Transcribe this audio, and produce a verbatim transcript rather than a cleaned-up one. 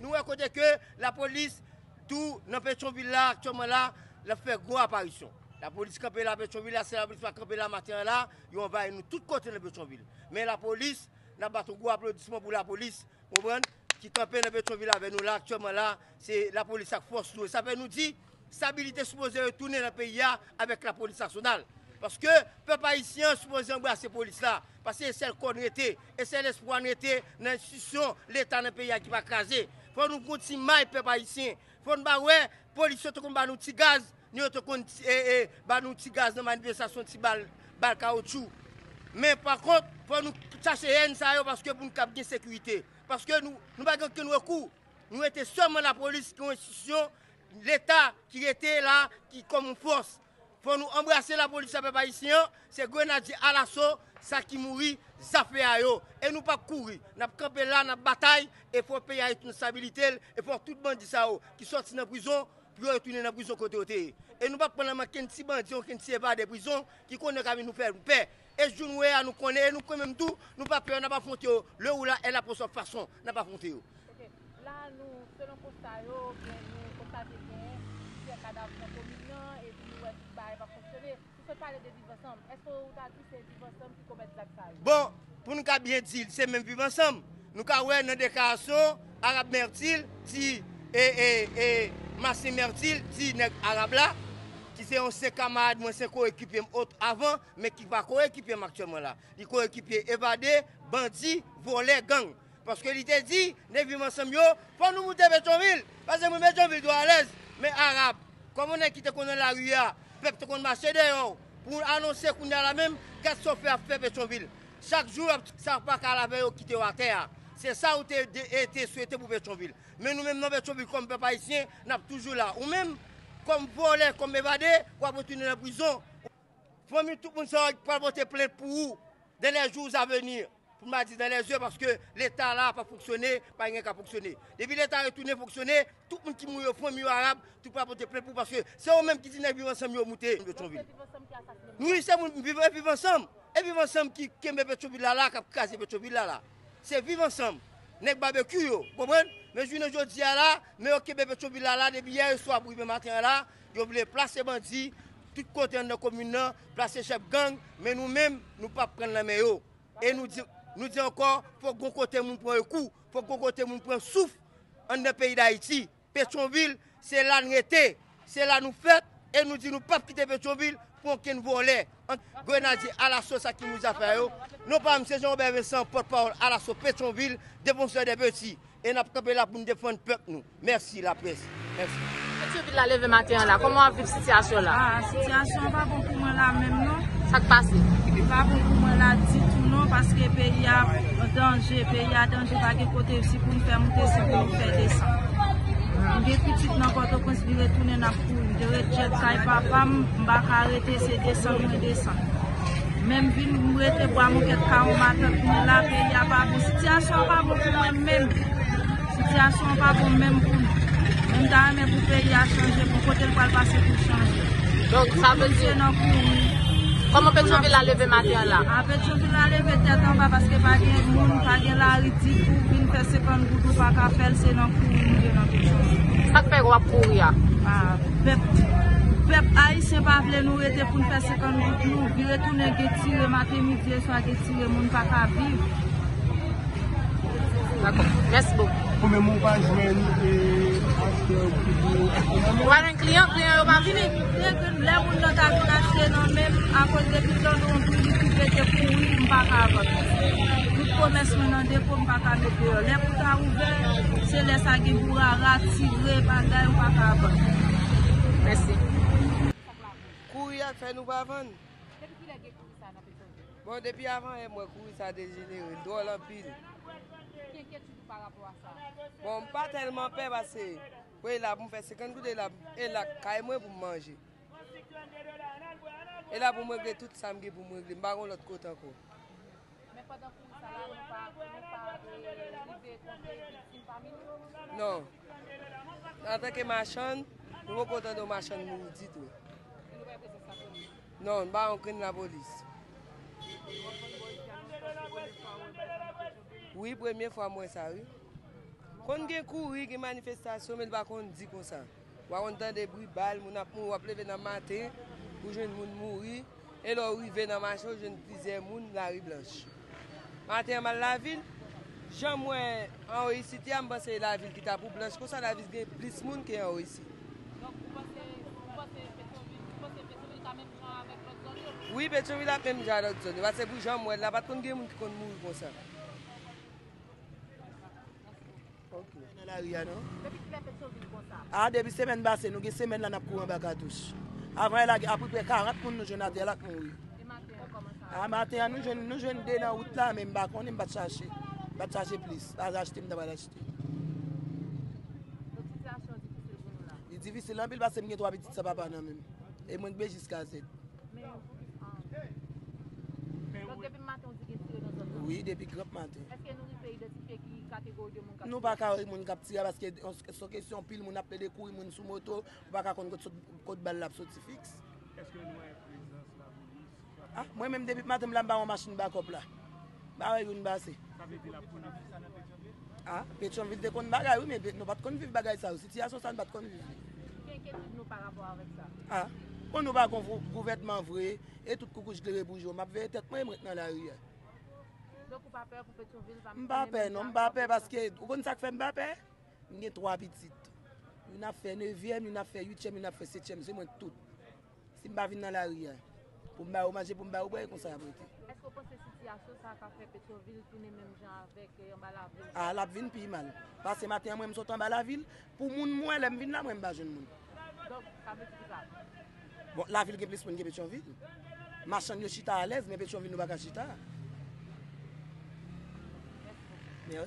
Nou wè kote ke lapolis tou nan Petyonvil la, aktyèlman la, l ap fè gwo aparisyon. Lapolis kanpe la Petyonvil la, se lapolis pa kanpe la maten an la, yo anvayi nou tout kote nan Petyonvil. Men lapolis, n ap bat yon gwo aplodisman pou lapolis, konprann, ki kanpe nan Petyonvil avè nou la, aktyèlman la, se lapolis ak fòs nou. E sa fè nou di, stabilite sipoze retounen nan peyi a avèk lapolis nasyonal. Paske pèp ayisyen an sipoze anbrase polis la. Paske e sèl kò n rete, e sèl espwa n rete nan enstitisyon Leta nan peyi a ki pa kraze. Fò nou gon ti may pèp ayisyen. Fò n pa wè polis yo te konn ba nou ti gaz, nou yo te konn ti- e, e, ba nou ti gaz nan manifestasyon, ti bal, bal kawotchou. Men pa kont, fò nou chache èn sa yo paske pou n kab gen sekirite. Paske nou, nou pa gen okenn rekou. Nou rete sèlman lapolis ki yon enstitisyon Leta ki rete la, ki kòm yon fòs. Fò nou anbrase lapolis a pèp ayisyen an, se grenadye alaso, sa ki mouri, zafè a yo. E nou p ap kouri, n ap kanpe la, n ap batay, e fò peyi a retounen stabilite l, e fò tout bandi sa yo ki sòti nan prizon, pou yo retounen nan prizon kote yo te ye. E nou p ap pran nan men kenn ti bandi, kenn ti evade prizon, ki konnen yo ka vin nou fè nou pè. E jou nou ye a, nou konnen, e nou konnen menm tou, nou pa pè yo, n ap afwonte yo, le ou la, e la pwosòp fason, n ap afwonte yo. Ok. La, nou, selon konsta yo, gen, nou konstate gen plizyè kadav nan komin nan, epi nou wè tout bagay pa fonksyone. Ou sot pale de Viv Ansanm. Èske ou ta di se Viv Ansanm ki komèt zak sa yo? Bon, pou nou ka byen di l, se menm Viv Ansanm. Nou ka wè nan deklarasyon, Arab Mertil di, e, e, e, Masin Mertil di nèg Arab la, ki se yon se kamarad mwen, se koekipe m ot avan, men ki pa koekipe m aktyèlman la. Li koekipe evade, bandi, vòlè, gang. Paske li te di, nèg Viv Ansanm yo, fò nou moute Petyonvil, paske moun Petyonvil dwe alèz. Men Arab, kòm yon nèg ki te konn nan lari a, pèp te konn mache dèyè w, pou anonse kounye a la menm, gad sa w fè ap fè Petyonvil. Chak jou, ap- sa pa ka lave yo kite w atè a. Se sa ou te, de- e te swete pou Petyonvil. Men nou menm nan Petyonvil, kòm pèp ayisyen, n ap toujou la. Ou menm, kòm vòlè, kòm evade, w ap retounen nan prizon. Fanmi tout moun sa yo pral pote plent pou ou dans les jours à venir. Pou m pa di dans les yeux, paske Leta la pa fonksyone, pa gen ka fonksyone. Depi Leta retounen fonksyone, tout moun ki mouri yo, fanmi yo, Arab, tout pral pote plent pou, paske se yo menm ki di nèg Viv Ansanm yo moute Petyonvil. Wi, se moun Viv, Viv Ansanm. E Viv Ansanm ki kenbe Petyonvil la la, k ap kraze Petyonvil la la. Se Viv Ansanm. Nèg Babekyou yo, konprann? Men jounen jodi a la, men yo kenbe Petyonvil la la, depi yè swa pou rive maten an la, yo vle plase bandi tout kote anndan komin nan, plase chèf gang, men nou menm, nou p ap pran l nan men yo. E nou di, nou di ankò, fòk gon kote moun pran rekou, fòk gon kote moun pran souf anndan peyi Dayiti. Petyonvil, se la n rete, se la nou fèt, e nou di nou p ap kite Petyonvil pou okenn vòlè. Ant grenadye alaso sa ki nou zafè yo. Non pa m se Jean Robert Vincent, pòtpawòl alaso Petyonvil, défenseur des petits. E n ap kanpe la pou n defann pèp nou. Mèsi, laprès. Mèsi. Petyonvil la leve maten an la, kòman w ap viv sitiyasyon la? Ah, sitiyasyon an pa bon pou mwen la menm non. Sa k pase? Li pa bon pou mwen la ditou non, paske peyi a an danje, peyi a danje, pa gen kote si pou n fè moute, si pou n fè desann. M gen pitit nan Pòtoprens, li retounen n ap kouri. M te ret djèt kay papa m, m pa ka rete, se desann mwen desann. Menm vin m rete Bwa Mokèt kay yon matant mwen la, peyi a pa bon. Sitiyasyon an pa bon pou mwen menm. Sitiyasyon an pa bon menm pou nou. Men m ta renmen pou peyi a chanje, bon kote l pral pase pou l chanje. Donk, sa vle di, se nan kouri. Kòman Petyonvil la leve maten an la? A, Petyonvil la leve tèt anba paske pa gen moun, pa gen lari ditou, vin fè senkant goud ou pa ka fè l, se nan kouri nou ye nan Petyonvil. Sa k fè w ap kouri a? A, pèp, pèp ayisyen pa vle nou rete pou n fè senkant goud nou, vire tounen gen tire maten, midi e swa, gen tire, moun pa ka viv. Dakò. Mèsi bokou. Ou menm ou pa jwenn, e, achtè pou achte nan men w? Ou pa jwenn kliyan, kliyan yo pa vini? Lè moun nan ta vin achte nan men m, akoz depi l tande yon bri li koupe te kouri, m pa ka vann. Tout komès mwen nan depo, m pa ka met deyò. Lè pou ta ouvè, se lè sa gen bourara, tire, bagay, ou pa ka vann. Mèsi. Kouri a k fè nou pa vann. Depi kilè gen kouri sa nan Petyonvil? Bon, depi avan yè m wè kouri sa dejenere, l dwòl anpil. Ki enkyetid ou pa rapò a sa? Bon, m pa tèlman pè paske pou e la pou m fè senkant goud e la, e la kay mwen pou m manje. E la pou m regle tout sa m gen pou m regle. M pa gon lòt kote ankò. Men pandan kouri sa la, nou pa, nou pa, eh, rive twonpe viktim pami nou? Non. Antanke machann, nou poko tande yon machann mouri ditou. E nou pa wè prezans lapolis? Non, nou pa wè okenn lapolis. Wi, premye fwa m wè sa, wi. Konn gen kouri, gen manifestasyon, men li pa konn di konsa. W a konn tande bri bal, moun ap mouri, w ap leve nan maten, ou jwenn moun mouri, e lè w rive nan mache, w jwenn plizyè moun lari blanch. Maten an m al lavil, jan m wè anwo isit ya, m panse e lavil ki ta pou blanch konsa, lavil gen plis moun ke anwo isit. Donk, ou panse, ou panse Petyonvil, ou panse Petyonvil ka menm jan avèk lòt zòn yo? Wi, Petyonvil ap menm jan ak lòt zòn yo, paske pou jan m wè l la, pa t konn gen moun ki konn mouri konsa. Ok. Nan lari a, non? Depi kilè Petyonvil konsa? A, depi semèn pase, nou gen semèn la n ap kouri anba katouch. Avan yè la, gen apeprè karant moun nou jwenn atè la k mouri. E maten an, kòman sa? A, maten an, nou jwenn, nou jwenn de nan wout la, men m pa konnen, m pa t chache. M pa t chache plis. Pa achte, m ta pral achte. Donk, sitiyasyon an difisil pou nou la? Li difisil anpil paske m gen twa pitit san papa nan men m. E mwen k byen jiska zèd. Men, ah. Donk, depi maten, ou di gen tire nan zòn nan? Wi, depi granp maten. Èske nou rive idantifye ki kategori de moun k ap tire? Nou pa ka wè moun k ap tire paske se yon kesyon pil moun ap plede kouri, moun sou moto, ou pa ka konn kot sot, kot bal la ap soti fiks. Èske nou wè prezans lapolis? Ah, mwen menm depi maten m la m pa wè yon machin bakòp la. M pa wè youn pase. Sa vle di l ap konnen sa nan Petyonvil? Ah, Petyonvil te konn bagay wi, men nou pa t konn viv bagay sa yo. Sitiyasyon sa nou pa t konn viv li. Ki enkyetid nou pa rapò avèk sa? Ah, bon nou pa gon gou-, gouvènman vre, e tout koukouch klere pou jou. M ap veye tèt mwen e m ret nan lari a. Donk ou pa pè pou Petyonvil pa... M pa pè non, m pa pè paske ou konn sa k fè m pa pè? M gen twa pitit. Youn ap fè nevyèm, youn ap fè uityèm, youn ap fè setyèm. Se mwen k tout. Si m pa vin nan lari a, pou m ba yo manje, pou m ba yo bwè, e konsa y ap rete. Èske w panse sitiyasyon sa a ka fè Petyonvil tounen menm jan avèk, eh, anba lavil? A, l ap vin pi mal. Paske maten an, mwen, m sot anba lavil. Pou moun m wè, lè m vin la, mwen, m pa jwenn moun. Donk, sa vle di ki sa? Bon, lavil gen plis moun ke Petyonvil. Machann yo chita alèz, men Petyonvil, nou pa ka chita. Mèsi.